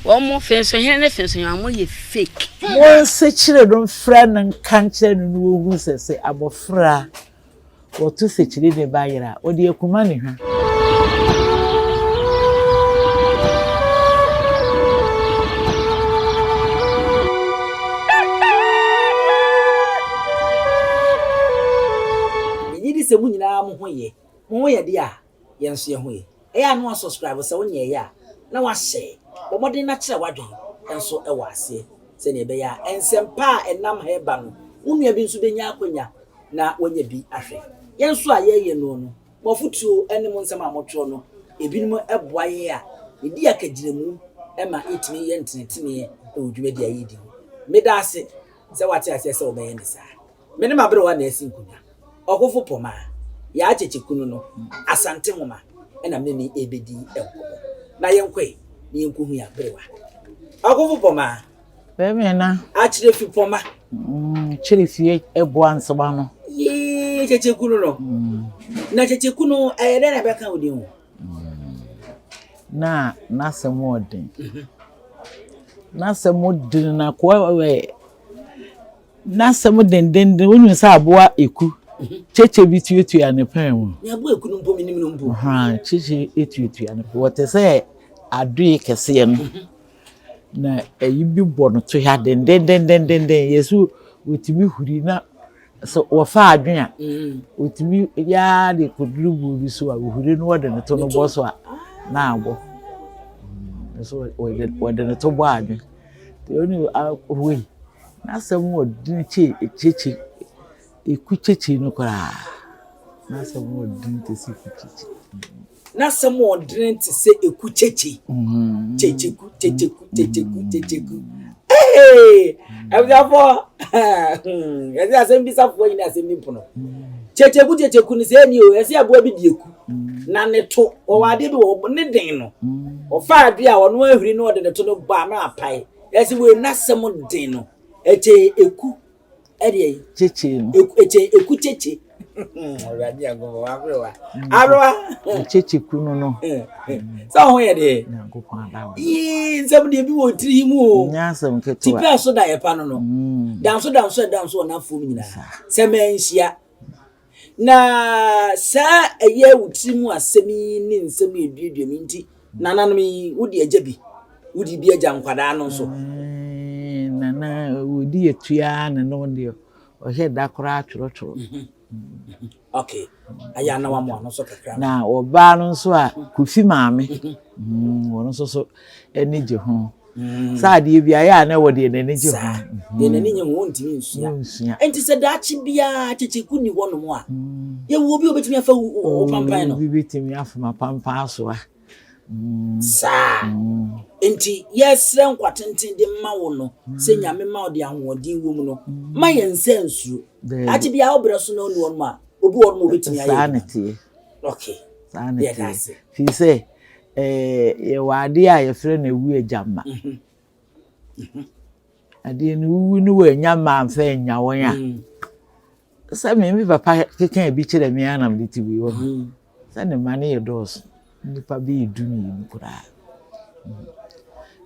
Wɔn fensohene ne fensohene wɔn yɛ fake. Monsekyere no mfrɛ no nka nkyerɛ no na wɔhu sɛ sɛ abɔfra wɔto sekyere ne ba yera a, ɔde akuma ne hwa. Megye di sɛ mo nyinaa mo ho ye. Mo ho yɛ deɛ a, yɛn nso yɛn ho ye. Ɛyɛ a na wa subscribe sɛ wonyɛeɛ a, na wa share. Bɔ mmɔden na kyerɛ w'adwene nso wɔ aseɛ sɛdeɛ ɛbɛyɛ a nsɛm pa a ɛnam ha reba no, wo nua bi nso bɛnya akwanya na wanya bi ahwɛ. Yɛn nso a yɛreyɛ noɔ no, mo afotuo ne mo nsɛm a motwerɛ no, ebinom boa yɛn a yɛdi akagyinamu ma yɛtumi yɛ nteneteneɛ wɔ dwumadie a yɛredi ho. Meda ase sɛ woate aseɛ sɛ wobɛyɛ no saa. Me ne m'aberewa na asi nkonnwa. Ɔkofo Pɔmaa, Yaa Kyekye Kunu no, Asante Nwoma na me ne no rebedi nkɔmmɔ. Na yɛnkɔ ɛ, na yɛnkɔhu yɛn aberewa. Ɔkofo Pɔmaa. Bɛmɛ na. Akyerɛfi Pɔma. Mm, Kyerɛfie ɛboa nsɛm ano. Yee, Kyekye Kunu no. Na Kyekye Kunu, ɛyɛ dɛn na ɛbɛka wo din ho? Na n'asɛm ɔden. N'asɛm den na koa ɛ. N'asɛm dendenden, wonim sɛ aboa eku, kyekye bi tuatua ne pɛn mu. Ne aboa eku no mpo, menim no mpo. Ahaa, kyekye tuatua ne pɛn. Wɔte sɛ adoe kɛseɛ no. Na ayi bi bɔ no to ha dendendendenden. Yɛ so wɔtumi huri na sɛ wɔfa adwene a, wɔtumi yaa de kɔduru buo bi so a, wɔhuri no wɔde ne to no bɔ so a, na abɔ. Nso wɔde ne to bɔ adwene. Nti wɔne wei. N'asɛm wɔ din kye kyekye, eku kyekye no koraa. N'asɛm wɔ din te sɛ eku kyekye. N'asɛm wɔ din te sɛ eku kyekye. Kyekyeku, kyekyeku, kyekyeku, kyekyeku. Ee, abusuafoɔ, yɛsɛ asɛm bisafoɔ yi ne asɛm bi mpono. Kyekyeku, kyekyeku no sɛ ɛni o, yɛsɛ aboa bi di eku. Na ne to, wɔwɔ adeɛ bi wɔ ne den no. Ɔfa adeɛ a ɔno ahuri na ɔde ne to no bɔ ano apae. Yɛsi wei n'asɛm den no ɛkyɛ eku ɛdeɛ yi. Kyekye no. Eku ɛkyɛ eku kyekye. Ɔwurade Nyankopɔn aberewa aberewa. Kyekye ku no no. Sɛ ɔho yɛ deɛ. Nyankopɔn adawo. Yii nsɛm deɛ bi wɔ tiri yi mu o. Nyɛ asɛm ketewa. Tipɛ so da yɛ pa no no. Danso danso ɛdanso wɔ n'afuom nyinaa. Sɛ mɛnhyia. Na saa ɛyɛ wo tiri mu asɛm yi ne nsɛm yi eduadua mi nti, nananom yi, wode agya bi, wode bi agya nkwadaa no nso. Nana, wɔdi atua ne no deɛ, ɔhyɛ da koraa twerɛtwerɛ. Okay, ayɛ ana wamoa no nso kakra. Na ɔbaa no nso a, Kofi maame, wɔn nso so ani gye ho. Sɛ adeɛ bi ayɛ a na ɛwɔ deɛ n'ani gye ho. Saa, deɛ n'ani nye ho wɔntumi nsua. Nsua. Nti sɛ daakye biara kyekyeku ni hɔnom a, yɛwɔ obi a obetumi afa wo pampan no. Obi betumi afa ma pampan asoa. Saa. Nti yɛsrɛ nkwa tenten de ma wo no, sɛ Nyame ma wo de ahoɔden wɔ mu no, ma yɛn nsa nsuro. Daakye biara wo brɛ so na ɔni hɔnom a, obi wɔ hɔnom a obetumi ayɛ. Saa na ɛteɛ. Okay. Saa na ɛteɛ. Firi sɛ yɛwɔ adeɛ a yɛfrɛ no awu agya mma. Adeɛ no wowu no wɔanya mma amfa annya wɔn a, sɛ me me papa keka bi kyerɛ me ara na mede te wei wɔ hɔ. Sɛ ne mma no yɛ dɔɔso, nnipa bɛyɛ 12 koraa.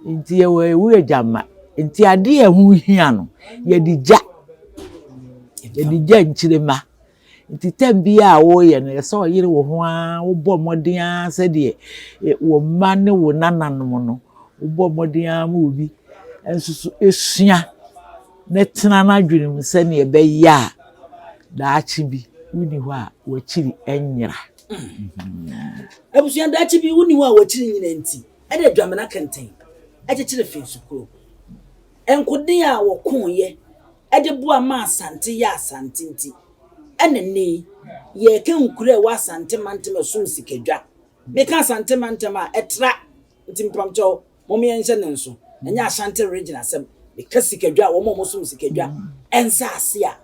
Nti yɛwɔ awu agya mma. Nti adeɛ a ɛho hia no, yɛde gya. Yɛde gya nkyirema. Nti tam biara a woreyɛ no, ɛsɛ sɛ ɔyere wo ho ara, wobɔ mmɔden ara sɛdeɛ wo mma ne wo nananom no, wobɔ mmɔden ara ma obi nso so sua na tena n'adwene mu sɛdeɛ ɛbɛyɛ a daakye bi wonni hɔ a w'akyiri nyera. Abusua daakye bi wonni hɔ a w'akyiri nyera nti, ɛna Adwamena kɛntɛn kyekyere fee sukuu. Nkoden a wɔkoeɛ de boa maa Asante yɛ Asante nti, ɛna nnɛ yi, yɛreka nkuro a ɛwɔ Asante mantam a ɛsom sikadwa. Meka Asante mantam a, ɛtra, nti mpamkyɛw, mom yɛnhyɛ no nso. Ɛnyɛ Ashanti region asɛm. Meka sikadwa a, wɔn a wɔsom sikadwa nsaase a,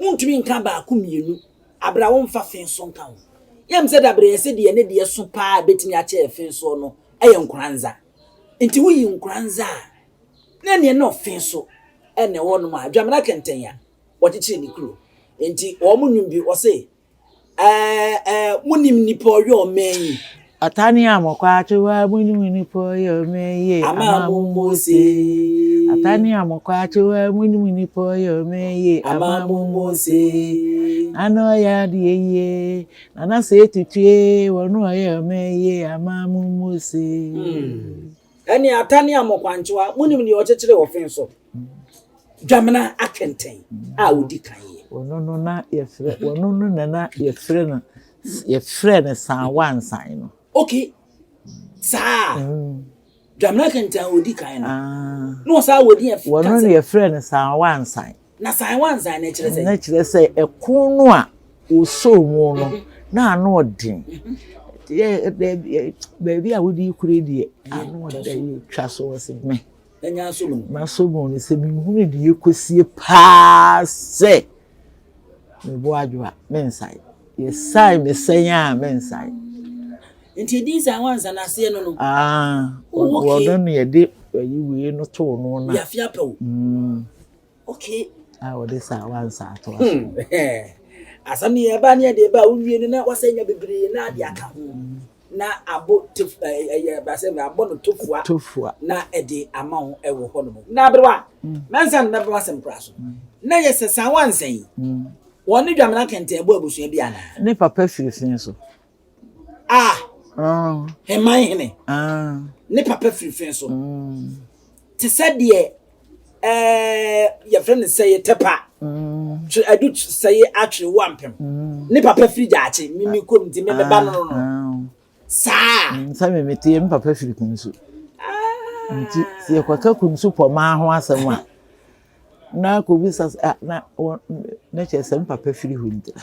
wontumi nka baako mmienu, abere a womfa fe so nka ho. Yɛm sɛ dabrɛ yɛsɛ deɛ ne deɛ so paa a ɛbɛtumi akyɛ yɛ fe soɔ no yɛ Nkoranza. Nti woyi Nkoranza a, Na neɛ na ɔfe so na ɛwɔ nom a Dwamena kɛntɛn a wɔkyekyere ne kuro nti wɔn nnwom bi wɔse ɛɛ ɛɛ monim nipa ɔyɛ ɔman yi. Atani amɔkɔ akyewa muni muni pɔ yɛ ɔmɛ ye ama mo mose. Atani amɔkɔ akyewa muni muni pɔ yɛ ɔmɛ ye ama mo mose. Nana ɔyɛ adeɛ yie nana sɛ etutue wɔn ɔyɛ ɔmɛ ye ama mo mose. Ɛne Atani amɔkwankyewa munim deɛ ɔkyekyere ɔfen so Dwamena Akɛntɛn a odi kan yɛ. Wɔn no na yɛfrɛ wɔn no nana yɛfrɛ no yɛfrɛ no san wansan no. Okay, saa Dwamena Akɛntɛn a odi kan no na ɔsan wɔ din. Wɔn no yɛfrɛ no san wansan. Na san wansan na kyerɛ sɛ. Na kyerɛ sɛ ɛko no a wɔsɔɔ mu no na ano ɔden. Baabi a wode kure deɛ ano ɔden twa so wɔ sɛ mɛ. Maso mu no sɛ mehunu deɛ ɛkɔsie paa sɛ mebo adwo a mensae. Yɛsae mesɛn a mensae. Nti edin san wansa n'aseɛ no no. Wɔno no yɛde ayi wei no too no na. Wiafe apɛ o. Okay. A wɔde saa wansa ato aso. Asɛm no yɛ ba ne yɛde ba a wowie no na wasɛ nya bebree na ade aka ho. Na abɔ tef ɛyɛ basɛ abɔ no tofua. Tofua. Na ɛde ama wo ɛwɔ hɔ nom. Na aberewa mɛnsa no mɛbɛ wasɛm koraa so. Na yɛ sɛ saa wansa yi. Wɔn ne Dwamena Kɛntɛn bɔ abusua bi anaa? Ne papa firi fi so. Ah. Heman hene. Ne papa firi fi so. Te sɛ deɛ yɛfrɛ no sɛ yɛ tɛpa. Adu sɛ yɛ atwere wo ampem. Ne papa firi gyaakye mimi kurom nti me meba no no. Saa. Sɛ me mete me papa firi Kunsu. Nti sɛ yɛkɔka Kunsu pɔmaa ho asɛm a na kɔbisa na na kyerɛ sɛ me papa firi hɔ ntira.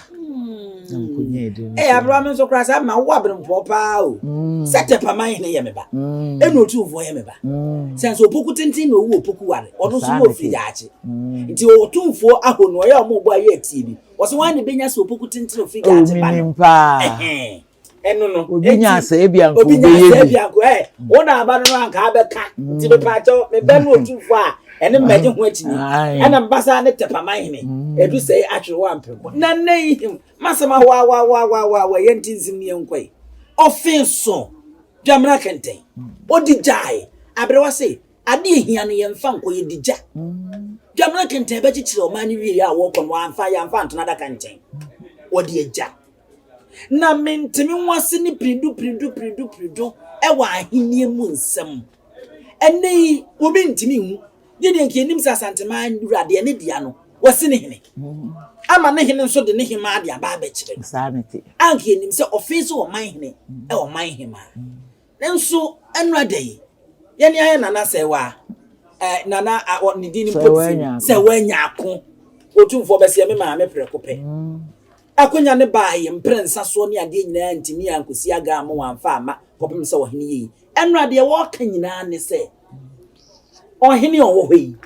Na mekɔnya ɛdi no. Ɛyɛ aberewa me nso koraa sɛ ma wo aberempɔn paa o. Sɛ tɛpaman hene yɛ me ba. Ɛna otumfoɔ yɛ me ba. Sɛ nso opoku tenten na owu opoku ware. Ɔno nso na ofiri gyaakye. Nti otumfoɔ aho no ɔyɛ ɔmo bɔ ayɛ atie bi. Wɔsɛ wɔn na ebenya sɛ opoku tenten ofiri gyaakye ba no. Paa. Ɛno no. Obi nya asɛ ebi anko obi nya asɛ ebi anko ɛ wɔn na aba no no anka abɛka. Nti mepa akyɛw mebɛ no otumfoɔ a ɛne mmɛgye ho akyi ni. Ɛna mbasa ne tɛpaman hene. Edu sɛ atwere wɔ ampem. Na nne yi masɛm ahoahoahoahoa yɛn ti nsim ne yɛn nkɔe. Ɔfe so Dwamena Kɛntɛn ɔdi gyae aberewa se ade ehia no yɛmfa nkɔ yɛdi gya. Dwamena Kɛntɛn bɛkyekyere ɔman no wie a wɔkɔ no wɔamfa yɛamfa antona adaka nkyɛn wɔde agya. Na menteme ho ase ne piridu piridu piridu piridu ɛwɔ ahenni mu nsɛm. Ɛnɛ yi obi ntumi nhu yɛ deɛ nka yɛnim sɛ Asanteman wura deɛ ne dea no wɔsi ne hene ama ne hene nso de ne hemaa de aba abɛkyerɛ no. Anka yɛnim sɛ ɔfe so ɔman hene ɛwɔ ɔman hemaa. Nanso ɛnora da yi yɛne ayɛ nana sɛ wa nana ne din mpo sɛ wanya ako otumfoɔ bɛsɛ me maame prɛko pɛ. Akonya ne baa yɛ mprɛnsa soɔ ne adeɛ nyinaa ntumi ankɔsi aga ama wɔamfa ama kɔpem sɛ ɔhene yɛ yi. Ɛnora deɛ wɔreka nyinaa ne sɛ ɔhene ɔwɔ hɔ yi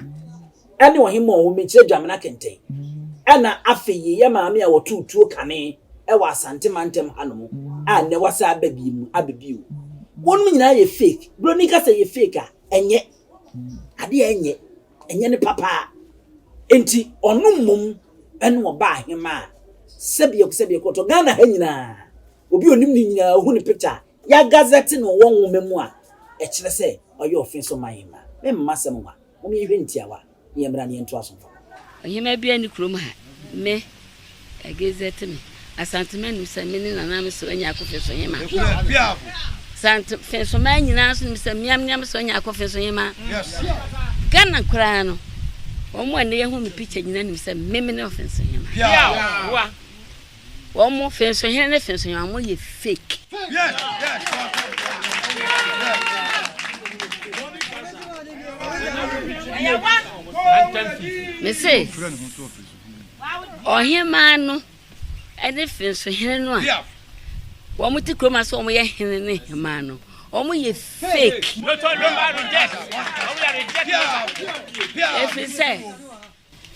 ɛne ɔhema ɔwɔ mekyerɛ Dwamena Kɛntɛn ɛna afei yi yɛ maame a wɔtoo tuo kane ɛwɔ Asante mantam hanom a nnɛ wasa aba bi mu aba bio. Wɔn nyinaa yɛ fake. Buroni ka sɛ yɛ fake a ɛnyɛ adeɛ ɛnyɛ ɛnyɛ ne papa. Nti ɔno mmom ɛne ɔba ahema a sɛbi sɛbi kɔtɔ Ghana ha nyinaa obi onim ne nyinaa ohu ne picture ya gazette no wɔ nwoma mu a ɛkyerɛ sɛ ɔyɛ ɔfe so man hema. Memma sɛm wa wɔn yɛhwɛ ntiawa ne yɛmmra ne yɛnto asomfo. Ɔhema bi ani kurom ha me gazette me Asantema nim sɛ me ne nana me so anya akɔfe so hema. Sante fensoma nyinaa nso nim sɛ miam miam so anya akɔfe so hema. Ghana koraa no wɔn a ne yɛhu me picture nyinaa nim sɛ me me ne ɔfenso hema. Wɔn mo fenso hene ne fenso hema wɔn yɛ fake. Me se ɔhemaa no ɛne fenso hene no a wɔn te kurom ase wɔn yɛ hene ne hemaa no wɔn yɛ fake. Efi sɛ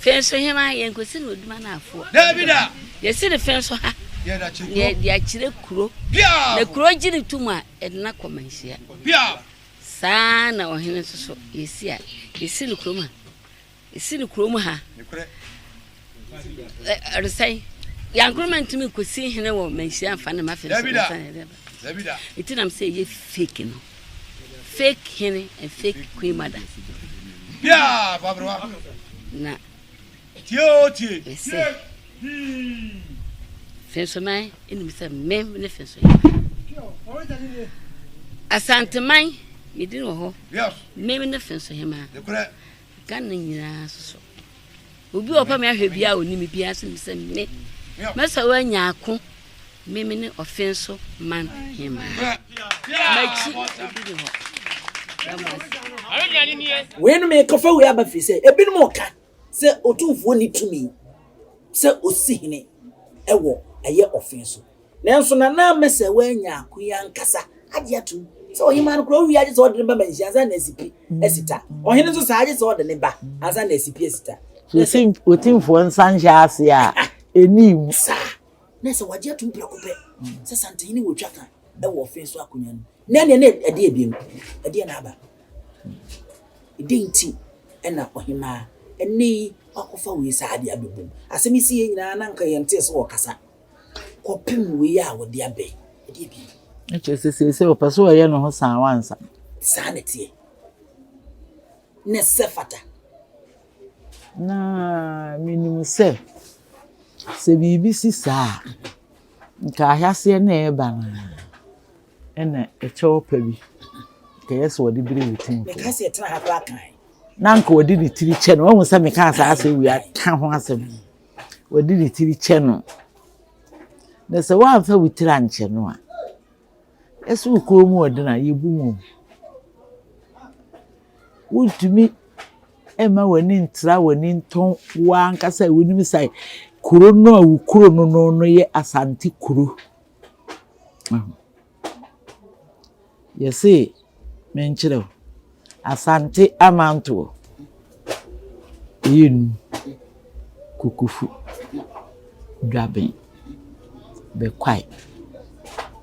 fenso hemaa yɛn nkosi na oduma na afoɔ. Yɛsi ne fenso ha na yɛde akyerɛ kuro na kuro gye ne tum a yɛde no akɔ manhyia. Saa na ɔhene nso so yɛsi a yɛsi ne kurom ha yɛsi ne kurom ha ɛresɛn yankoroma ntumi nkosi hene wɔ manhyia nfa ne ma fenso nsa yɛde ba. Nti nam sɛ ɛyɛ fake no. Fake hene and fake queen mother. Na mese Fensoman nim sɛ me ne Fensoman. Asanteman me din wɔ hɔ. Me ne Fensohema. Ghana nyinaa soso. Obi a ɔpɛ me ahwɛ biara a ɔnim me biara nso nim sɛ me, mɛsɛ woanya ako, me me ne ɔfe nso man hemaa. M'akyi obi ni hɔ. Wei no mekɔfa wei aba firi sɛ ebinom reka sɛ Otumfoɔ nni tumi sɛ ɔsi hene wɔ ɛyɛ ɔfe so. Nanso Nana Mensah wannya ako yi ankasa agye atom sɛ ɔhemaa no koraa owie agye sɛ ɔde ne ba ma nhyia ansa na asi pi asi ta. Ɔhene nso saa agye sɛ ɔde ne ba ansa na asi pi asi ta. So Otumfoɔ nsa nhyɛ ase a ɛnni mu. Saa na sɛ wagye atom prɛko pɛ sɛ Santehene wɔ twa ka wɔ ɔfe so akonnwa no mu. Na ɛneɛ na ɛdeɛ biom? Ɛdeɛ na aba? Dɛn nti na ɔhemaa ɛnnɛ yi wakɔfa wei saa de abɛbom? Asɛm yi si yɛn nyinaa na anka yɛntee sɛ ɔrekasa. Kɔpem wei a wɔde aba yi, ɛdeɛ bi. Ne kyerɛ sɛ seesei ɔpɛ sɛ ɔyɛ ne ho saa wansa. Saa na ɛteɛ. Na ɛsɛ fata. Na menim sɛ, sɛ biribi si saa a, nka ahyɛaseɛ no a ɛreba no ara ɛna ɛkyɛw pa bi, nka ɛyɛ sɛ ɔde brɛ wo timfoɔ. Mekae sɛ yɛtena ha koraa kae. Na nka ɔde ne tiri kyɛ no, wahu sɛ mekaa saa asɛm wei aka ho asɛm. Wɔde ne tiri kyɛ no. Na sɛ woamfa wo tiri ankyɛ no a, ɛsɛ wo kɔn mu ɔden a, yɛbu mu. Wontumi mma w'ani ntra w'ani ntɔn wo ankasa a wonim sɛ kuro no a wo kuro no no no yɛ Asante kuro. Yɛse menkyerɛ wo, Asante amantoɔ ɛyɛ num, Kokofu, Dwaben, Bɛkwae,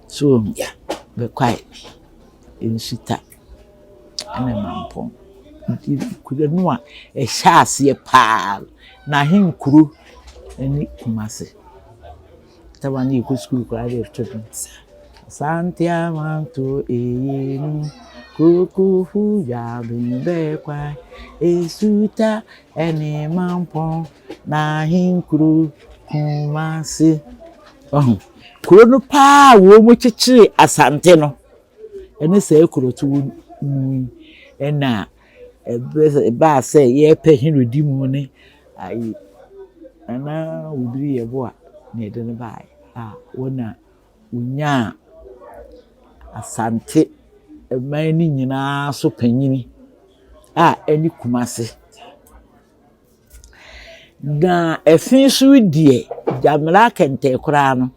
so wohu? Bɛkwae, Nsuta ɛna Mampɔn. Nti kuro no a ɛhyɛ aseɛ paa no, n'ahenkuro ɛne Kumasi. Sɛ ne yɛkɔ sukuu koraa deɛ ɛto dwom. Asante amanto eyenu, kokofu dwaben bɛkwae, esuta ɛne mampɔn, n'ahenkuro Kumasi. Ɔho, kuro no paa a wɔn kyekyere Asante no, ɛne saa kuro to mu yi, ɛna ɛbaa sɛ yɛrepɛ Herodi mu ne ayi Nana Obiri Yeboah na yɛde no baeɛ a wɔn na wɔnyaa Asante man no nyinaa so panyini a ɛne Kumase. Na ɛfe so deɛ Gyamera Kɛntɛn koraa no,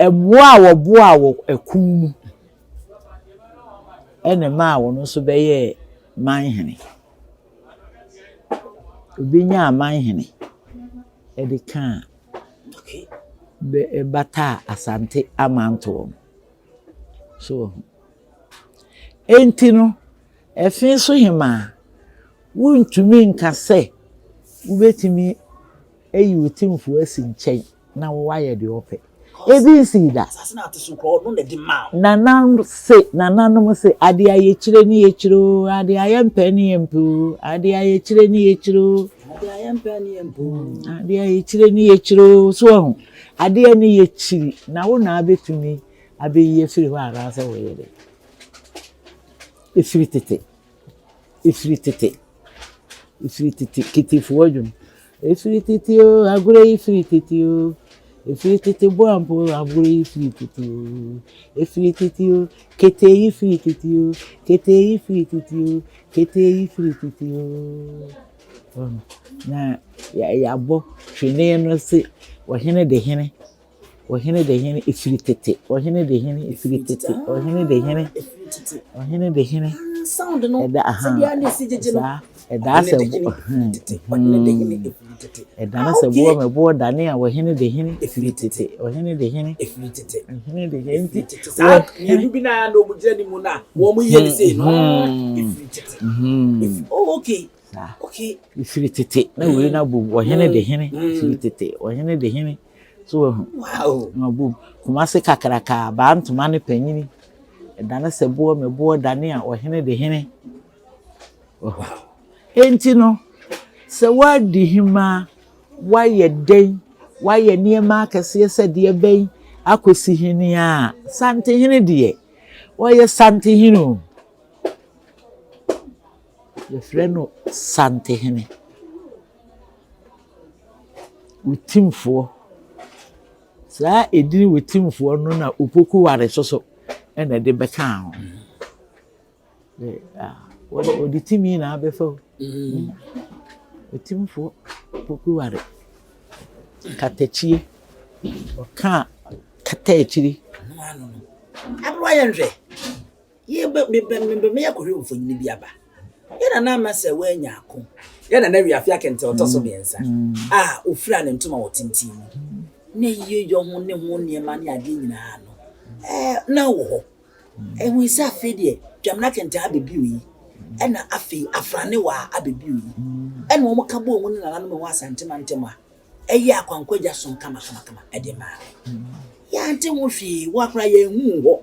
mmoa a wɔboaa wɔ ɛko mu ɛna ɛmaa wɔn nso bɛyɛɛ manhene. Obi nyaa manhene de kaa bɛ bataa Asante amantoɔ no. So wahu? Enti no, ɛfe so hemaa, wontumi nka sɛ wobɛtumi ayi wo timfoɔ asi nkyɛn. na wayɛ deɛ ɔpɛ. Ebi nsii da. Nana se, nananom se, adeɛ a yɛkyire ne yɛkyire o, adeɛ a yɛmpɛ ne yɛmpɛ o, adeɛ a yɛkyire ne yɛkyire o. Adeɛ a yɛmpɛ ne yɛmpɛ o. Adeɛ a yɛkyire ne yɛkyire o. So wahu? Adeɛ no yɛkyiri na wo na abɛtumi abɛyi afiri hɔ anaasɛ woyɛ dɛ. Ɛfiri tete. Ɛfiri tete, ɛfiri tete, ketefoɔ dwom. Ɛfiri tete o, agorɔ yi firi tete o. Ɛfiri tete boampo agorɔ yi firi tete o. Ɛfiri tete o, kete yi firi tete o. Kete yi firi tete o, kete yi firi tete o. Na yɛabɔ twene no se ɔhene de hene. Ɔhene de hene ɛfiri tete. Ɔhene de hene ɛfiri tete. Ɔhene de hene. Ɔhene de hene. Sound no. Ɛda aha. Saa. Ɛda sɛ bo. Ɛda no sɛ boɔ mɛ boɔ dane a ɔhene de hene ɛfiri tete. Ɔhene de hene. Ɛfiri tete. Ɔhene de hene. Nti. Saa mmienu bi na na wɔn gyina ne mu na wɔn yɛ ne sei no. Ɛfiri tete. Oh okay. Saa. Okay. Ɛfiri tete na wei na bom. Ɔhene de hene. Ɛfiri tete. Ɔhene de hene. So wahu? Wow. Na wabom. Kumase kakraka, baa ntoma ne panyini. Ɛdane sɛ boɔ mɛ boɔ dane a ɔhene de hene. Wahu? Enti no, sɛ woadi hemaa, woayɛ dɛn, woayɛ nneɛma akɛseɛ sɛ deɛ bɛn akɔsi hene a, Santehene deɛ, ɔyɛ Santehene o. Yɛfrɛ no Santehene. Otimfoɔ. Saa edin Otimfoɔ no na Opoku Ware soso na ɛde bɛkaa ho. Wɔde timi na abɛfa o. Mm. Otimfoɔ Opoku Ware. Katakyie. Ɔkaa kata akyiri. Aberewa yɛ nhwɛ. Yɛbɛ mebɛ mebɛ meyɛ kɔhwɛ mfonini bi aba. Yɛ nana ama sɛ woanya ako. Yɛ nana Wiafe Akɛntɛ ɔtɔ so mmiɛnsa a ofira ne ntoma wɔ tenten mu. Ne yieyɔ ho ne ho nneɛma ne adeɛ nyinaa no, ɛɛ na wɔ hɔ. Ɛhui sɛ afei deɛ Dwamena Kɛntɛn abɛbio yi, ɛna afei Afranewaa abɛbio yi. Ɛna wɔn ka bɔɔ mu ne nananom ɛwɔ Asante mantam a ɛyɛ akwankwagya som kamakamakama de maa no. Yɛante ho hwee, wo akora yɛanhu wo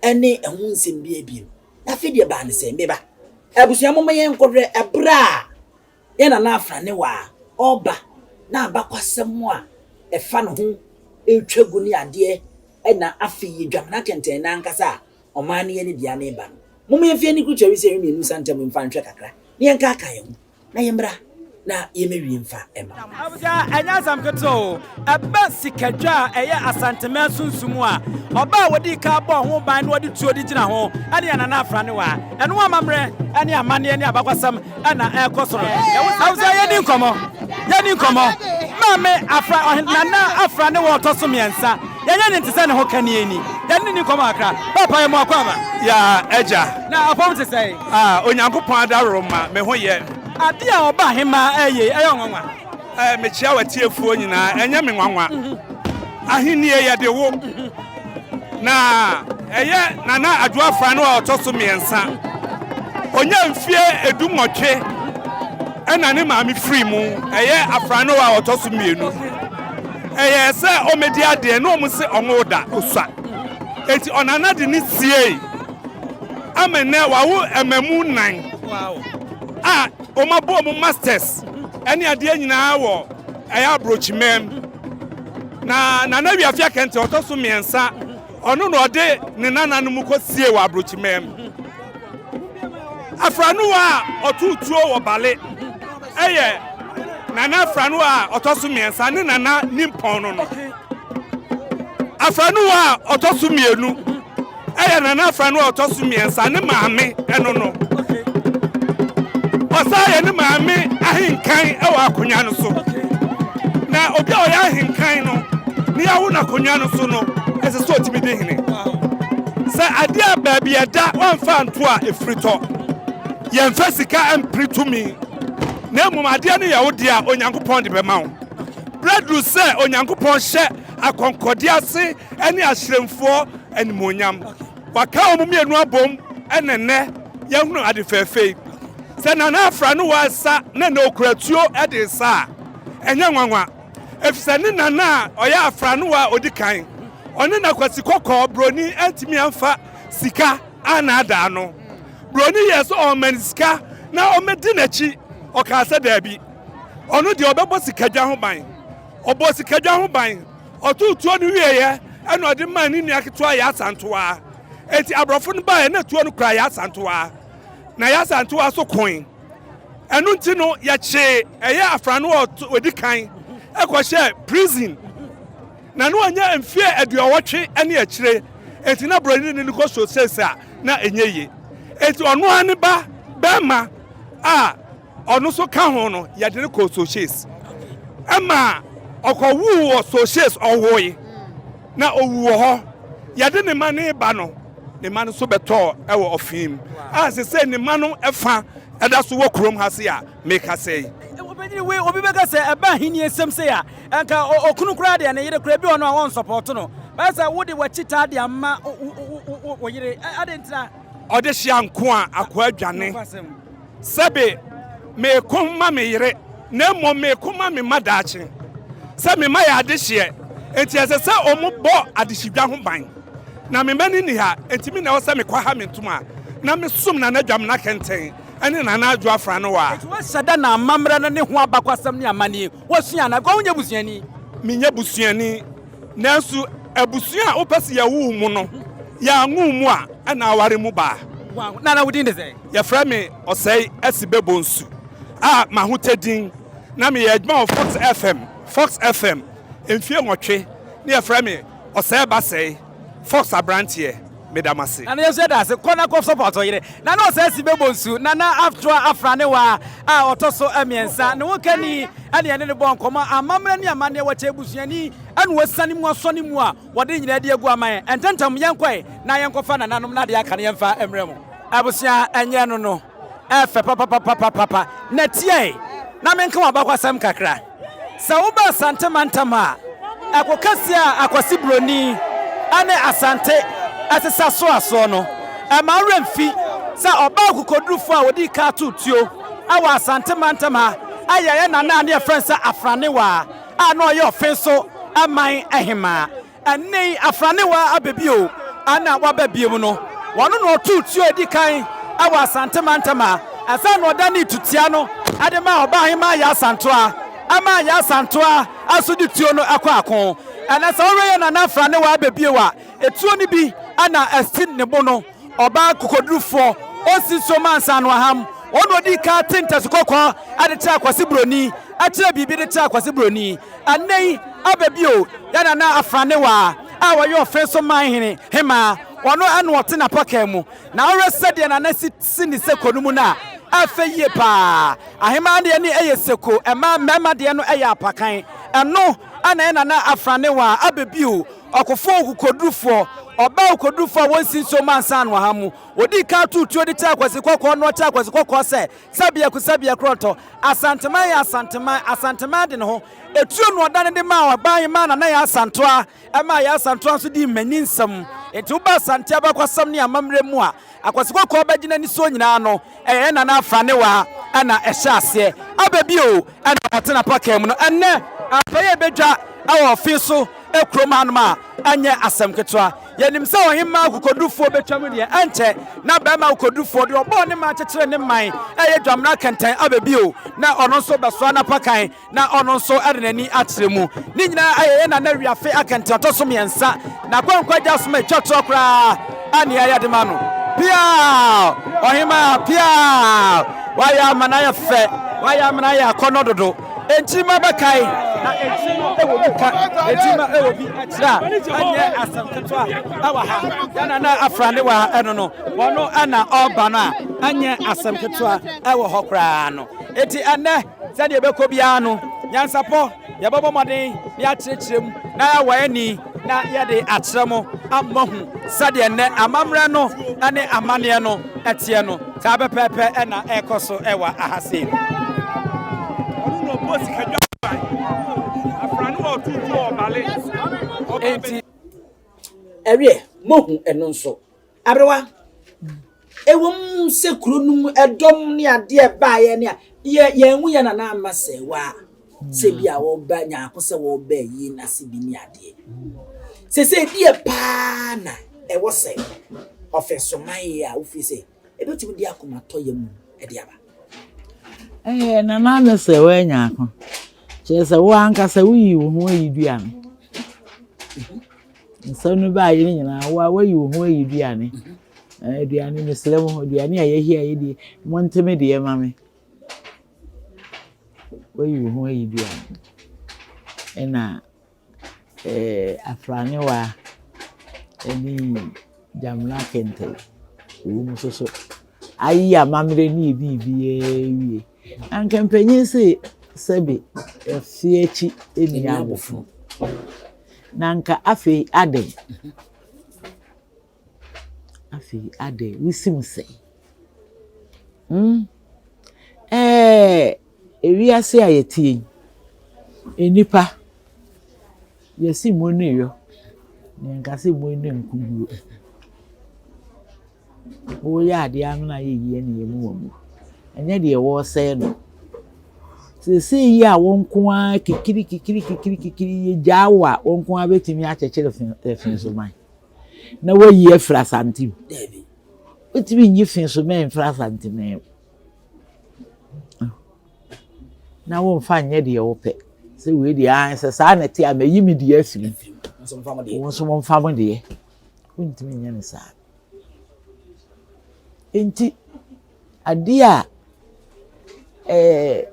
hɔ ne ɛho nsɛm biara bio. Na afei deɛ ɛbaa ne sɛ, me ba, abusua momma yɛnkɔhwɛ ɛberɛ a yɛn nana Afranewa a ɔreba na abakwasɛm a ɛfa ne ho retwa gu ne adeɛ ɛna afei Dwamena Kɛntɛn no ankasa a ɔman no yɛ ne dea no reba no. Momma yɛmfa yɛn ani kurukyerɛ wisiahwɛ mmienu nsa ntam mfa nhwɛ kakra na yɛnkaakae yɛn ho. Na yɛmmra na yɛmmɛwie mfa mma mo. Abusua, ɛnyɛ asɛm ketewa o. Ɛba sikadwa a ɛyɛ Asanteman sunsum a, ɔbaa a wɔdii kan bɔɔ ho ban na wɔde tuo de gyina ho ne yɛn Nana Afranewa. Ɛno amammerɛ ne amanneɛ ne abakɔsɛm na ɛrekɔ so no. Abusua, yɛnni nkɔmmɔ. Yɛnni nkɔmmɔ. Maame Afra, Ɔhen Nana Afranewa ɔtɔ so mmiɛnsa. Yɛnyɛ ne nte sɛ ne ho kani ni. Yɛne no nni nkɔmmɔ kakra. Paapa, yɛ mo akwaaba. Ya, Agya. Na apɔm te sɛn? Ah, Onyankopɔn adaworoma, me ho yɛ. Ade a ɔba hemaa ɛyɛ yi, ɛyɛ wo nwanwa? Eh, mekyia w'atiefoɔ nyinaa, ɛnyɛ me nwanwa. Ahennie yɛde wo. Na ɛyɛ Nana Adwo Afra no a ɔtɔ so mmiɛnsa. Ɔnya mfie edu nwɔtwe ɛna ne maame firi mu, ɛyɛ Afra no a ɔtɔ so mmienu. Ɛyɛɛ sɛ ɔmmɛdi adeɛ na wɔn se ɔnwo da, ɔsua. Enti ɔnana de ne siei. Ama nnɛ wawo mmamu nnan a wɔabɔ wɔn masters ne adeɛ nyinaa wɔ ɛyɛ aburokyiman mu. Na Nana Wiafe Akɛntɛ ɔtɔ so mmiɛnsa, ɔno na ɔde ne nananom kɔ sie wɔ aburokyiman mu. Afranuwa a ɔtoo tuo wɔ Bale yɛ Nana Afranuwa a ɔtɔ so mmiɛnsa ne Nana Nimpɔn no no. Afranuwa a ɔtɔ so mmienu yɛ Nana Afranuwa a ɔtɔ so mmiɛnsa ne maame ɛno no. Ɔsan yɛ ne maame ahenkan wɔ akonnwa no so. Na obi a ɔyɛ ahenkan no, ne yɛawo no akonnwa no so no, ɛsɛ sɛ ɔtumi di hene. Sɛ adeɛ a baabi ɛda wɔamfa anto a ɛfiri tɔ. Yɛmfa sika mpere tumi, na mmom adeɛ no yɛ wo deɛ a Onyankopɔn de bɛma wo. Berɛ duru sɛ Onyankopɔn hyɛ akɔnkɔdeɛ ase ne ahyerɛmfoɔ animuonyam. Waka wɔn mmienu abom na nnɛ yɛahunu ade fɛɛfɛ yi. Sɛ Nana Afra no wɔ ɛsa na nnɛ ɔkura tuo de resa a, ɛnyɛ nwanwa, efisɛ ne nana a ɔyɛ Afra no a ɔdi kan, ɔne na Kwasi Kɔkɔɔ Broni antumi amfa sika annaadaa no. Broni yɛɛ sɛ ɔrema no sika na ɔmmɛdi n'akyi, ɔkaa sɛ daabi, ɔno deɛ ɔbɛbɔ sikadwa ho ban. Ɔbɔɔ sikadwa ho ban, ɔtoo tuo no wieeɛ ɛna ɔde maa ne nua ketewa Yaa Asantewaa. Enti aborɔfo no baeɛ na tuo no kura Yaa Asantewaa, na Yaa Asantewaa nso koe. Ɛno nti no yɛkyee ɛyɛ Afrano a ɔdi kan kɔhyɛɛ prison. Na na wanya mfeɛ aduɔwɔtwe ne akyire, enti na buroni ne no kɔ so seesei a na ɛnyɛ yie. Enti ɔno ara ne ba barima a ɔno nso ka ho no, yɛde no kɔɔ Sohyes. Ɛma ɔkɔwoo wɔ Sohyes, ɔwoe na ɔwu wɔ hɔ. Yɛde ne ma ne ba no, ne ma no nso bɛtɔɔ wɔ ɔfee mu a seesei ne ma no fa da so wɔ kurom ha se a mekasa yi. Ɔbɛnyini wei, obi bɛka sɛ ɛba ahenni nsɛm sei a, anka okunu koraa deɛ ne yere koraa ebi wɔ no a ɔnsɔpɔɔto no. Bɛyɛ sɛ wode w'akyi taa de ama wo yere, adɛn ntira? Ɔde hyia nko a akoa dwane. Sɛbe meko ma me yere, na mmom meko ma me mma daakye. Sɛ me mma yɛ adehyeɛ. Enti ɛsɛ sɛ wɔbɔ adehyedwa ho ban. Na me mma no nni ha, enti me na ɛwɔ sɛ mekɔha me ntoma na mesom Nana Dwamena Kɛntɛn ne Nana Adwo Afranowa. Enti woahyɛ da na amammerɛ no ne ho abakwasɛm ne amanneɛ woasua anaa? Because wonyɛ busuani. Menyɛ busuani, nanso abusua a wopɛ sɛ yɛwo wo mu no, yɛanwo wo mu a, ɛna aware mu baa. Wow, Nana wo din de sɛn? Yɛfrɛ me Ɔsɛe Asibebonsu a m'ahotɛ din na meyɛ adwuma wɔ Fox FM, Fox FM, mfie nwɔtwe ne yɛfrɛ me Ɔsɛe Ba Sɛe, Fox abranteɛ, meda mo ase. Nana yɛnso yɛda ase, kɔ na kɔ support wo yere. Nana Ɔsɛe Asibebonsu, Nana Aftroa Afranewa a ɔtɔ so mmiɛnsa, ne ho kani ɛne yɛne no bɔɔ nkɔmmɔ, amammerɛ ne amanneɛ, wɔkyɛ abusuani ɛna wɔasiane mu asɔ ne mu a wɔde ne nyinaa de agu aman. Ntɛntɛm yɛnkɔe na yɛnkɔfa nananom na adeɛ aka no yɛmfa mmrɛ mo. Abusua ɛnyɛ no no ɛfɛ papapapapapa na tiae na menka w'abakwasɛm kakra. Sɛ woba Asante mantam a, ɛko kɛseɛ a Akwasi Broni ɛne Asante ɛsesa soa soɔ no, ɛmma wo werɛ mfi sɛ ɔbaa akokodurufoɔ a ɔdii kan too tuo ɛwɔ Asante mantam ha ɛyɛ yɛn nana a ne yɛfrɛ no sɛ Afranewaa a na ɔyɛ Ɔfen so man hemaa. Ɛnnɛ yi, Afranewa aba bio na waba bio no, wɔno na ɔtoo tuo a edi kan wɔ Asante mantam ha ansa na ɔdanee tutia no de maa Ɔbaahemaa Yaa Asantewaa ɛmaa Yaa Asantewaa nso de tuo no kɔ ako. Ɛnnɛ sɛ wohwɛ yɛn Nana Afranewa aba bio a, etuo no bi na ɛsi ne bo no. Ɔbaa kokodurufoɔ, ɔnsi nsuo mma ansa no aham. Ɔno na ɔdii kan te ntasu kɔkɔɔ de kyerɛɛ Akwasi Buroni, kyerɛɛ biribi de kyerɛɛ Akwasi Buroni. Ɛnnɛ yi, aba bio, yɛn Nana Afranewaa a ɔyɛ Ɔfe so man hene hemaa, ɔno na ɔte n'apakan mu. Na wohwɛ sɛdeɛ Nana si si ne seko no mu no a, ɛfɛ yie pa ara. Ahemaa deɛ no yɛ seko, ɛmaa mmarima deɛ no yɛ apakan. Ɛno na yɛn Nana Afranewaa aba bio, ɔkofoɔ okokodurufoɔ, ɔbaa okokodurufoɔ a wɔnsi nsuo mma ansa no aha mu. Ɔdii kan too tuo de kyerɛɛ Akwasi Kɔkɔɔ na ɔkyerɛɛ Akwasi Kɔkɔɔ sɛ, Sɛbiako sɛbiako ɔtɔ, Asanteman yɛ Asanteman, Asanteman de ne ho. Etuo na ɔdane de maa Ɔbaahemaa Nana Yaa Asantewaa, ɛmaa Yaa Asantewaa nso dii mmaninsɛm. Enti woba Asante abakwasɛm ne amammerɛ mu a, Akwasi Kɔkɔɔ bɛgyina nnisoɔ nyinaa no, ɛyɛ yɛn Nana Afranewa na ɛhyɛ aseɛ. Aba bio na ɔtena pakaa mu no, ɛnnɛ ampa yi ɛbɛdwa wɔ ɔfe so kurom hanom a, ɛnyɛ asɛm ketewa. Yɛnim sɛ ɔhemmaa akokodurufoɔ bɛtwam deɛ, ɛnkyɛ na barima akokodurufoɔ, deɛ ɔbɔɔ ne man kyekyeree ne man, ɛyɛ dwamena kɛntɛn aba bio, na ɔno nso bɛsoa n'apakan, na ɔno nso de n'ani akyerɛ mu. Ne nyinaa ɛyɛ yɛn Nana Wiafe akɛntɛn ɔtɔ so mmiɛnsa, n'akwankwa agya som a ɛtwa toɔ koraa a nea yɛde ma no. Piaw! Ɔhemmaa, piaw! Wayɛ ama no ayɛ fɛ, wayɛ ama no ayɛ akɔnnɔ dodo. Nkyirimma bɛkae, na nkyiri no wɔ bi ka, nkyirimma wɔ bi kyerɛ a, ɛnyɛ asɛm ketewa wɔ ha. Yɛn nana afra ne wɔ ha ɛno no, wɔn na ɔreba no a, ɛnyɛ asɛm ketewa wɔ hɔ koraa no. Eti ɛnnɛ, sɛdeɛ ɛbɛkɔ biara no, nyansapɔ, yɛbɛbɔ mmɔden na yɛakyerɛkyerɛ mu na yɛawɔ ani na yɛde akyerɛ mo ama moahu sɛdeɛ nnɛ amammerɛ no ne amanneɛ no teɛ no. Saa pɛpɛɛpɛ na ɛrekɔ so wɔ aha sei no. Ɔno na ɔbɔ sikadwa ban. Afra no wɔ ɔtutu ɔbale. Enti. Ɛweɛ, mohu ɛno nso. Aberewa, ɛwom sɛ kuro no mu ɛdɔm ne adeɛ baeɛ ne a, yɛ yɛn ho yɛ nana ama sɛ waa sɛ bi a wɔba nyaako sɛ wɔba ayie no ase bi ne adeɛ. Sɛ deɛ paa na ɛwɔ sɛ ɔfɛ soman yi a wofiri sɛ ɛbɛtumi de akomatɔyɛ mu de aba. Ɛɛ nana ne sɛ woanya ako. Kyerɛ sɛ wo ankasa woyi wo ho ayi duane. Nsɛm no baayɛ no nyinaa wo a woayi wo ho ayi duane. Aduane mesrɛ mo aduane a yɛhia yɛdie monte me deɛ ma me. Woayi wo ho ayi duane. Ɛna ɛɛ afranewa ɛne Gyamena kente wɔ mu nso so ayi amammerɛ ne biribiara awie. Anka mpanyin se sɛbe ɛfe akyi nni abofono. Na anka afei adɛn? Afei adɛn? Wosim sɛn? Hmm? Ɛɛ, ewiase a yɛte yi, nnipa, yɛse mmo no yɔ, na yɛnka sɛ mmo no nkuguo. Woyɛ adeɛ amena ayɛ yie na yɛmu wɔn mu. Ɛnyɛ deɛ wɔresɛe no. Seesei yi a wo nko ara kikiri kikiri kikiri kikiri yɛgyaa wo a, wo nko ara bɛtumi akyekyere Finsoman na woayi afiri Asante mu. Wotumi nyi Finsoman mfiri Asante mu na womfa nyɛ deɛ wopɛ. Sɛ wei deɛ ah, sɛ saa na ɛte a mayi me deɛ afiri mu. Wo nso momfa mo deɛ. Wontumi nyɛ no saa. Enti adeɛ a ɛɛ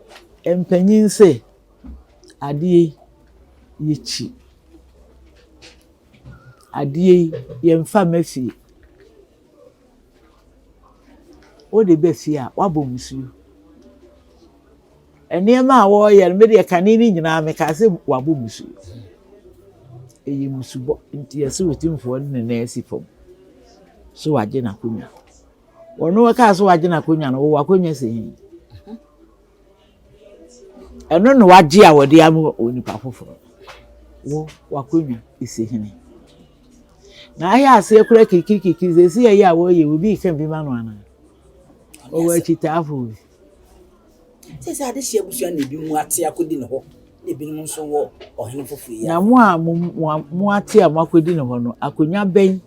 mpanyin se adeɛ yi yɛkyi, adeɛ yi yɛmfa mma fie. Wode ba fie a, woabɔ mmusuo. Nneɛma a wɔreyɛ no, me deɛ kane no nyinaa mekaa sɛ wɔabɔ mmusuo. Ɛyɛ mmusubɔ nti yɛse Otumfoɔ de ne nan asi fam so wagye n'akonnwa. Ɔno ɔkaa sɛ wagye n'akonnwa no, wɔwɔ akonnwa si he? Ɛno na wagye a wɔde ama onipa foforɔ. Wo w'akonnwa si hene. Na ayɛ aseɛ koraa kirikirikiri sɛ ɛsi ɛyɛ a wɔyɛ obi reka bi ma no anaa? Ɔwɔ akyitaafoɔ bi. Sɛ sɛ adehye abusua na ebinom ate akɔdi ne hɔ na ebinom nso wɔ ɔhene foforɔ yi. Na mo a mo mo ate a moakɔdi ne hɔ no, akonnwa bɛn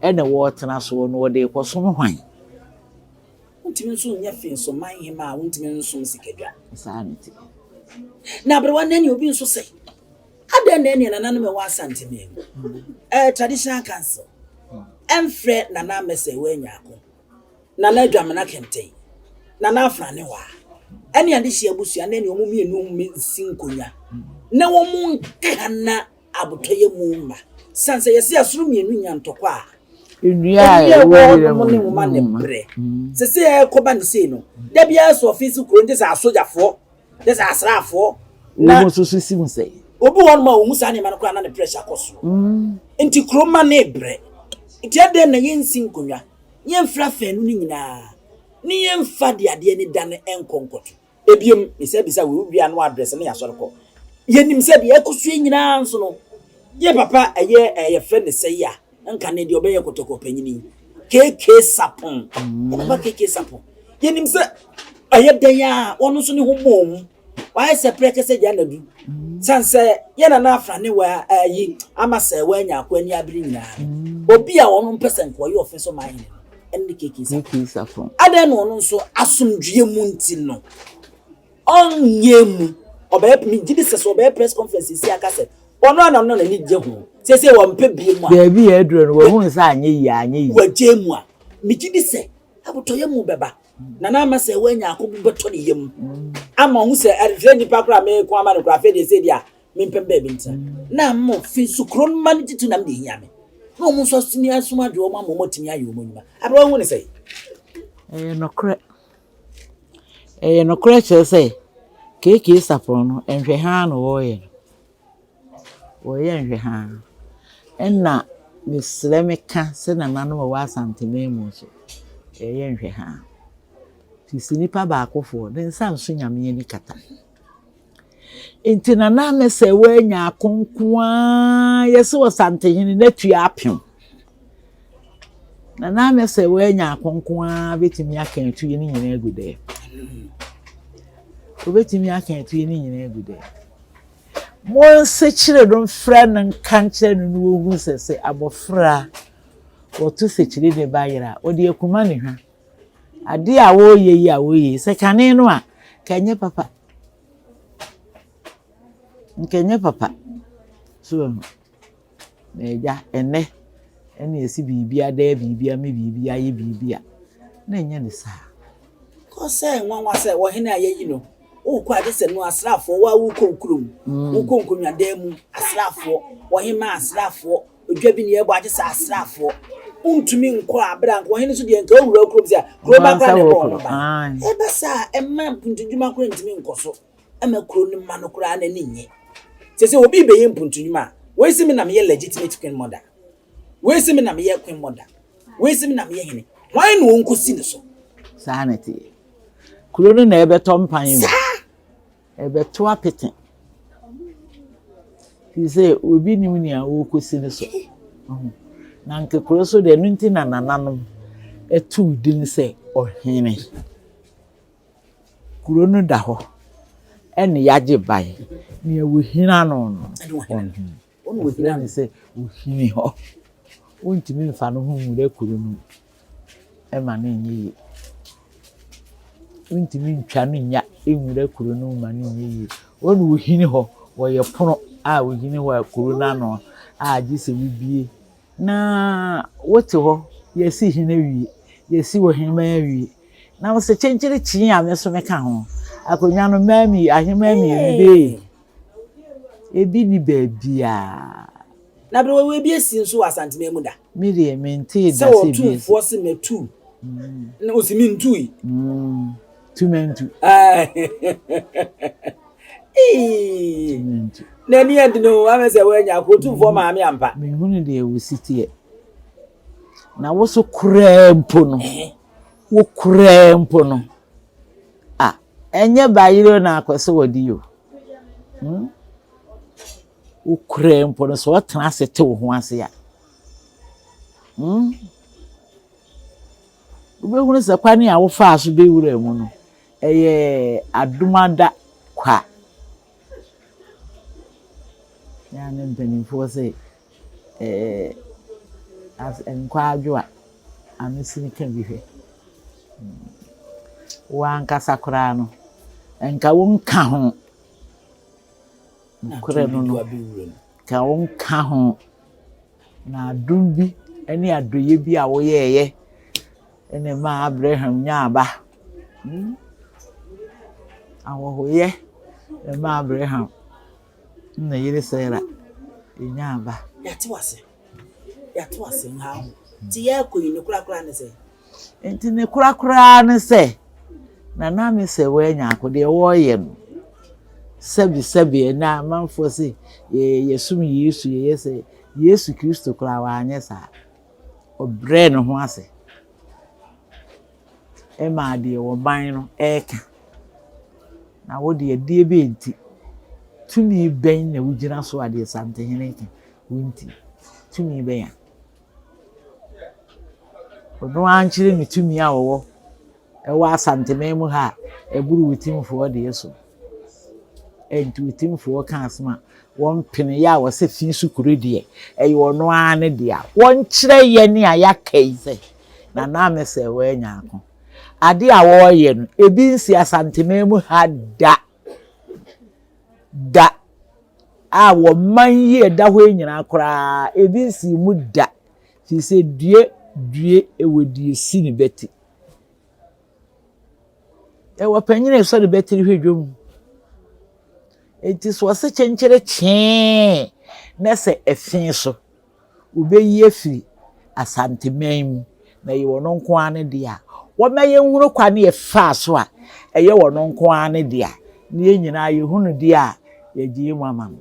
na wɔretena soɔ no wɔde rekɔsom hwan? Wontumi nso nyɛ Finsoman hemmaa a wontumi nsom sikadwa. Saa na ɛte. Na aberewa no ne obi nso sɛ, adɛn na ɛneɛ nananom ɛwɔ Asanteman mu, eh, traditional council, ɛmfrɛ Nana Amɛsɛ wɔ Anyako, Nana Adwamena Kɛntɛn, Nana Afranewaa, ɛne adehye abusua na ɛne wɔn mmienu nsi nkonnwa na wɔn nka na abotɔyam mma. San sɛ yɛse ɛsono mmienu nya ntɔkwa a, Nnua a ɛwɔ ɛwɔ hɔnom ne nwoma ne brɛ. Sese ɛkɔba ne sei no, da biara sɛ ɔfeesi kuro no gye sɛ asogyafoɔ, gye sɛ asraafoɔ. Na wɔn nso so si mu sɛ. Obi wɔ hɔnom a ɔhu saa nneɛma no koraa na ne pressure kɔ soro. Nti kuro ma ne brɛ. Nti adɛn na yɛnsi nkonnwa, yɛmfra afanu no nyinaa, ne yɛmfa de adeɛ no da no nkɔ nkɔto. Ebiem, mesan bisa wei, wowie a na w'address ne yɛasɔre kɔ. Yɛnim sɛ deɛ ɛkɔ so yi nyinaa nso no, yɛ papa ɛyɛ ɛɛ yɛfrɛ no sɛyi a, nka ne deɛ ɔbɛyɛ kɔtɔkɔ panyin yi, KK Sapon. Yɛ papa KK Sapon. Yɛnim sɛ ɛyɛ dɛn a ɔno nso ne ho bɔɔ mu. Wayɛ sɛ prɛkɛsɛ gya nadu. San sɛ yɛ nana afra ne wa ayi ama sɛ wanya akɔ ani abere nyinaa no. Obi a ɔno mpɛ sɛ nka ɔyɛ ɔfe so man hene no. ɛne KK Sarpong. Adɛn na ɔno nso asomdwoeɛ mu nti no ɔnyɛ mu ɔbɛyɛ megye di sɛ sɛ ɔbɛyɛ press conference sisi aka sɛ ɔno ana ɔno n'ani gye ho sɛsɛ wɔmpɛ bie mu a. Baabi yɛ aduro no wɔhunu sɛ anyɛ yie anyɛ yie. Wɔagye mu a megye di sɛ abotɔyɛ mu bɛba nana ama sɛ wɔanya akɔbu bɛtɔ ne yam ama ɔho sɛ ɛhwɛ nipa koraa meko ama no koraa afei deɛ sɛ deɛ a Mempɛ baabi ntena. Na mo fi nso kuro no mma no titiriw na me de hia me. Na wɔn nso atumi asom adwo wɔn ama wɔatumi ayɛ wɔn nnwuma. Aberewa hu ne sɛn? Ɛyɛ nokorɛ. Ɛyɛ nokorɛ kyerɛ sɛ KK Sarpong no nhwɛhaa na wɔreyɛ no. Wɔreyɛ nhwɛhaa. Ɛna mesrɛ meka sɛ nananom a ɛwɔ Asanteman mu nso, yɛyɛ nhwɛhaa. Firi sɛ nipa baakofoɔ, ne nsa nso Nyame ani kata. Nti Nana Amesɛ wanya ako nko ara yɛse Ɔsantehene n'atua apem. Nana Amesɛ wanya ako nko ara bɛtumi aka atue no nyinaa agu dɛm. Obɛtumi aka atue no nyinaa agu dɛm. Monsekyere no mfrɛ no nka nkyerɛ no na wɔhu sɛ sɛ abɔfra wɔto sekyere ne ba yera a, wɔde akuma ne hwa. Adeɛ a wɔreyɛ yi a wɔreyɛ yi, sɛ kane no a, nka ɛnyɛ papa. Nka ɛnyɛ papa. So wahu? Na agya, ɛnnɛ, ɛna yɛsi biribi adaa biribi ame biribi ayɛ biribi a, na ɛnyɛ ne saa. Kɔ sɛ nwanwa sɛ ɔhene a yɛayi no, wokɔ a gye sɛ no asraafoɔ, wo a wokɔ wo kurom, wokɔ nkonnwadan mu, asraafoɔ, ɔhemmaa asraafoɔ, Odwa bi ne yɛbɔ agye sɛ asraafoɔ wontumi nkɔ a berɛ a nka ɔhene nso deɛ nka ɔwura kurom sɛ kuro ba koraa na ɛbɔ ɔno ban. Ɛba saa a ɛma mpuntudwuma koraa ntumi nkɔ so ɛma kuro no ma no koraa n'ani nnye. Sɛ sɛ obi bɛyɛ mpuntudwuma a wei se me na meyɛ legitimate queen mother, wei se me na meyɛ queen mother, wei se me na meyɛ hene, hwan na ɔnkɔsi ne so? Saa na ɛteɛ. Kuro no na ɛbɛtɔ mpan o. Saa! Ɛbɛto apete. Firi sɛ obi nim nea ɔrekɔsi no so. Na anka kuro so deɛ, ɛno nti na nananom too din sɛ ɔhene. Kuro no da hɔ. Ɛne yɛagye ban. Nea wɔhina no no, wɔfrɛ no sɛ ohini hɔ. Wontumi mfa no ho nwura kuro no mu ma no nyɛ yie. Wontumi ntwa no nnya nwura kuro no mu ma no nyɛ yie. Wɔn na wɔhini hɔ, wɔyɛ pono a wɔhini hɔ a kuro no ano a gye sɛ wobie. Na wote hɔ, yɛasi hene awie, yɛasi ɔhemmaa awie. Na wo sɛ kyenkyere kyee a me nso meka ho. Akonnwa no mmaa mmienu, ahemmaa mmienu bee. Ebi ni baabiara. Na bere wɔ ebi esi nso wɔ Asanteman mu da. Me deɛ mentee da sɛ ebi esi. Sɛ ɔtumfoɔ se matu. Na ɔsi mentui. Tu mentu. Tu mentu. N'ani yɛ den o, ama sɛ wɔanya ko ɔtumfoɔ maame ampa. Menhunu deɛ wɔsi teɛ. Na wo so koraa mpo no. Wo koraa mpo no, a, ɛnyɛ bayerɛ na akɔ sɛ wɔde yi o. Hmm? Wo koraa mpo no, sɛ ɔtena ase te wo ho ase a, hmm? Wobɛhunu sɛ kwane a wofaa so bɛwura mu no, ɛyɛ adomada kwa. Yɛa ne mpanimfoɔ sɛ Ɛɛ as nkwaadwo a, ano sini ka bi hwɛ. Wo ankasa koraa no, nka wonka ho. Nokorɛ no no, nka wonka ho. Na adom bi ne adɔeɛ bi a woyɛeɛ na ɛmaa Abraham nyaa ba. Hmm? Ahɔhoyɛ na ɛmaa Abraham ne yere Sara nyaa ba. Yɛate wo ase. Yɛate wo ase nha ho. Nti yɛrekɔ yi, ne korakora ne sɛ? Nti ne korakora ne sɛ, Nana me sɛ woanya ako deɛ wɔreyɛ no. Sɛbi sɛbi ɛnɛ amanfoɔ se yɛsom Yesu yɛyɛ sɛ Yesu Kristo koraa wanyɛ saa. Ɔbrɛɛ ne ho ase. maa deɛ ɔman no reka. Na wo deɛ, deɛ bɛn nti? Tumi bɛn na wogyina so a deɛ Santehene reka wontie? Tumi bɛn a? Ɔno ara nkyerɛ ne tumi a ɔwɔ ɛwɔ Asanteman mu ha a ɛboro wo timfoɔ deɛ so. Ɛnti wo timfoɔ ka asɛm a wɔmpene yɛ a wɔsɛ fi so kuro deɛ ɛyɛ ɔno ara ne dea. Wɔnkyerɛ yɛn a yɛaka yi sɛ Nana Amesɛ wɔ Nyarko. Ade a wɔreyɛ no, ebi nsi Asanteman mu ha da. Da. A wɔman yi ɛda hɔ yi nyinaa koraa, ebi nsi mu da. Firi sɛ due due ɛwɔ deɛ si ne bɛti. Ɛwɔ panyin a ɛsɔ ne bɛtiri hwɛ dwom. Enti sɛ ɔse kyenkyere kyee na sɛ ɛfe so. Wobeyi afiri Asanteman mu, na ɛyɛ ɔno nko ara ne dea. Wɔma yɛnhunu kwan a ɛfaa so a ɛyɛ ɔno nko ara ne dea, na yɛn nyinaa yɛhu no deɛ a, yɛgye yɛn mu ama no.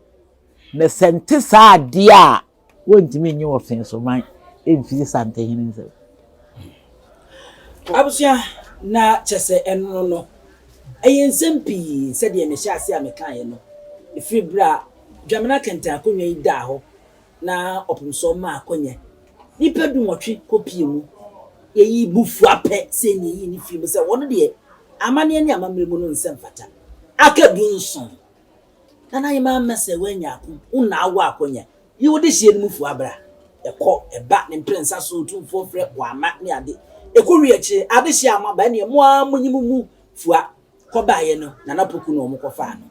Na sɛ nte saa deɛ a, wɔntumi nnye Ɔfensoman mfiri Santehene nsam. Abusua, na kyɛ sɛ ɛno no, ɛyɛ nsɛm pii sɛdeɛ mehyɛ aseɛ a mekaeɛ no, ɛfiri berɛ a Dwamena Kɛntɛn akonnwa yi daa hɔ na ɔpemsoɔ maa akɔnyɛ nnipa dunwɔtwe kɔpie mu. Yɛyi bu fua pɛ sɛ nea yɛyi no firi mu sɛ wɔn deɛ amanneɛ ne amammerɛ mu no nsɛ mfata. Aka dunson. Nana Ahemaa Mɛsɛ woanya ako, wo na awɔ akɔnya. Yi wo dehyeɛ no mu fua bra. Ɛkɔ, ɛba, ne mprɛnsa so otumfoɔ frɛ wamma ne ade. Ɛkɔ wie akyire, adehyeɛ a moaba ɛneɛ mo ara monyi mo mu fua. Kɔbaeɛ no, Nana Poku na wɔn kɔfaa no.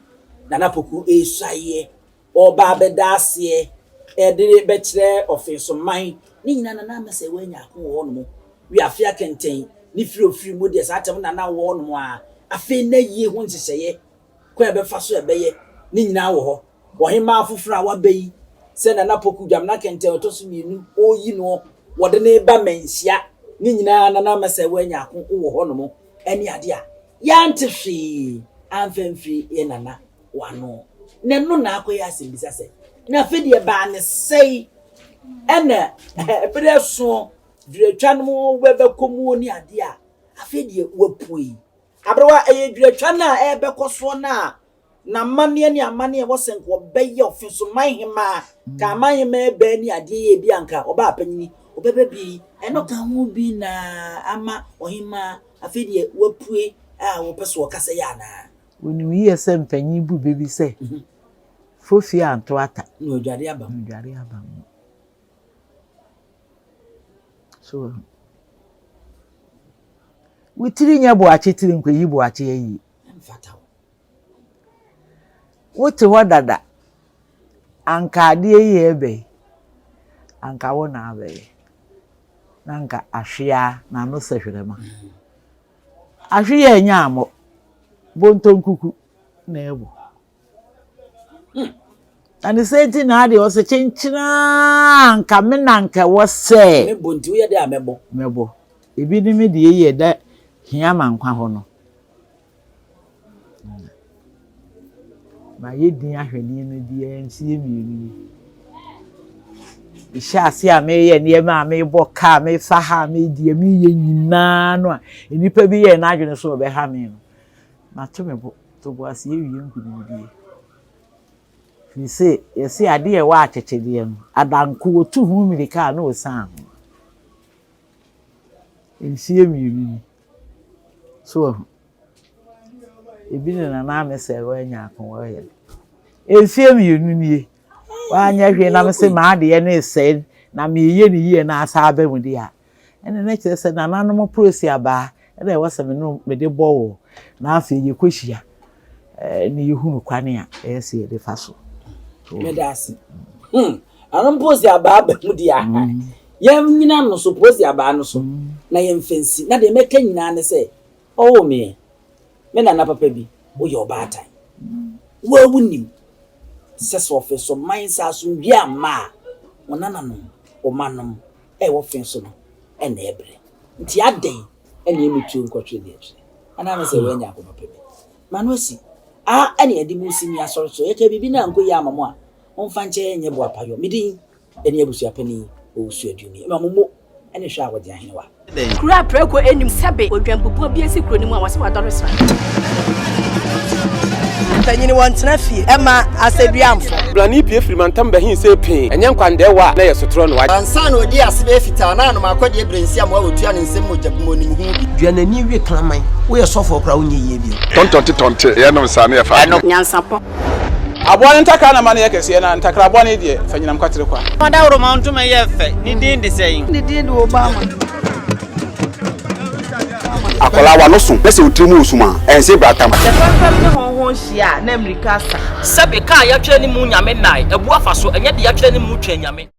Nana Poku resuaeɛ Ɔreba abɛda aseɛ de bɛkyerɛ ɔfeesoman ne nyinaa na na ama sɛ wanya ako wɔ hɔnom. Wiafe akɛntɛn ne firi ofiri mu deɛ saa tɛm na na wɔ hɔnom a afei na yie ho nhyehyɛeɛ kwan a ɛbɛfa so ɛbɛyɛ ne nyinaa wɔ hɔ. Ɔhemaa foforɔ a waba yi sɛ Nana Poku Dwamena Kɛntɛn ɔtɔ so mmienu ɔreyi noɔ wɔde no reba Manhyia ne nyinaa na na ama sɛ wanya ako wɔ hɔnom ɛne adeɛ a yɛante hwee amfa amfiri yɛn Nana w'ano. Na ɛno na akɔyɛ asɛmmisa sɛ, na afei deɛ ɛbaa ne sɛe ɛna ɛberɛ so dwuratwa no mu bɛbɛkɔ mu ne adeɛ a afei deɛ wapue. Aberewa ɛyɛ dwuratwa no a ɛrebɛkɔ soɔ no a n'amanneɛ ne amanneɛ ɛwɔ sɛ nka ɔbɛyɛ ɔfe so man hemaa ka aman hemaa bɛɛ ne adeɛ yɛ bi anka ɔbaa panyini ɔbɛba bi ɛno ka ho bi na ama ɔhemaa afei deɛ wapue a wɔpɛ so ɔkasa yɛ anaa. Wɔnim yie sɛ mpanyin bu bɛ bi sɛ, Fofie anto ata. Na odware aba mu. Na odware aba mu. So wahu? Wo tiri nyɛ boakye tiri nkɔyi boakye ayie. Ɛmfata wo. Wote hɔ dada, anka adeɛ yi reba yi, anka wo na abɛyɛ. Na anka ahwea n'ano sɛ hwerɛma. Ahwea ɛnyɛ ammɔ, bontonkuku na ɛbɔ. Na ne sɛ nti na adeɛ ɔsɛ kyenkyenaa anka me na anka ɛwɔ sɛ. Mebɔ nti woyɛ dɛ a mɛbɔ. Mɛbɔ. Ebi ne me deɛ yi ɛda hia ma nkwa hɔ no. Mayɛ din ahwɛ nneɛma biara mfeɛ mmienu ni. Mehyɛ ase a mereyɛ nneɛma a merebɔ kaa a merefa ha a meredi a mereyɛ nyinaa no a nnipa bi yɛɛ n'adwene sɛ wɔbɛha me no, mato me bo to bo ase awie nkunimdie. Firi sɛ yɛse adeɛ a ɛwɔ akyekyedeɛ no, adanko wɔtu ho mmirika a na ɔsiane ho. Mfeɛ mmienu ni. So wahu? Ebi ne Nana Amesɛ wanya ako wɔyɛ no. Mfeɛ mmienu nie. Wanyɛ hwee na mese m'adeɛ no resɛe na meyɛ no yie na asa aba mu deɛ a, ɛne na kyerɛ sɛ nananom prosi abaa ɛna ɛwɔ sɛ me no mede bɔ wɔ na afei yɛkɔhyia na yɛhunu kwane a ɛyɛ sɛ yɛde fa so. Meda ase. Hmm. Nananom prosi abaa ba mu deɛ a, Yɛnnyina no so, posi abaa no so, na yɛmfa nsi. Na deɛ mɛka nyinaa ne sɛ, ɔwoo meɛ, me nana papa bi, woyɛ ɔbaatan. Wo ara wonim sɛ sɛ ɔfe so man sɛ asomdwoeɛ amma a, wo nananom, wo mmanom a ɛwɔ fe so no na ɛbrɛ. Nti adɛn na yɛmmɛtuo nkɔtwere deɛ ɛtwere? Anaa ne sɛ woanya akoma papa bi? Ma no asi. A ɛne yɛde mo resi me asɔre so. Yɛka biribi na ankɔ yie amma mo a, momfa nkyɛ yɛn nyɛ boapayɔ. Me din ne abusuapanin Owusu Aduomi. Ɛma mo mo ne hwɛ a wɔgye ahenewa. Kuro a prako nnim sɛbe odwanbubuo bi asi kuro no mu a wɔse wadɔre sra. Mpanyin wɔntena fie ɛma asɛduamfo. Blani pue firi mantam bɛhe see pee, ɛnyɛ nkwandɛɛwa a na ɛyɛ sotorɔ no wa. Ansa na odii ase bɛyɛ fitaa na anom akɔdeɛ berɛ nsi amoa wɔtua ne nsam mogya gu mu onim ho bi. Dua n'ani we kraman. Woyɛ sɔfoɔ koraa wonyɛ yie bio. Tɔntɔnte tɔnte yɛnom saa ne yɛfa adeɛ. Nyansapɔ. Aboa no ntakra na ma no yɛ kɛseɛ, na ntakra bɔne deɛ, fa nyinam kwatere kwa. Ɔdawuroma ntoma yɛ fɛ, ne din de sɛn? Ne din de Obama. Akwadaa w'ano so na sɛ wo tiri mu resum a, ɛnse bratam. Sɛ fɛmfɛm ne hɔnhɔn hyia a, na mmirika asa. Sɛbe, kaa yɛatwerɛ ne mu Nyame nnae, abu afa so, ɛnyɛ de yɛatwerɛ ne mu Twɛn Nyame.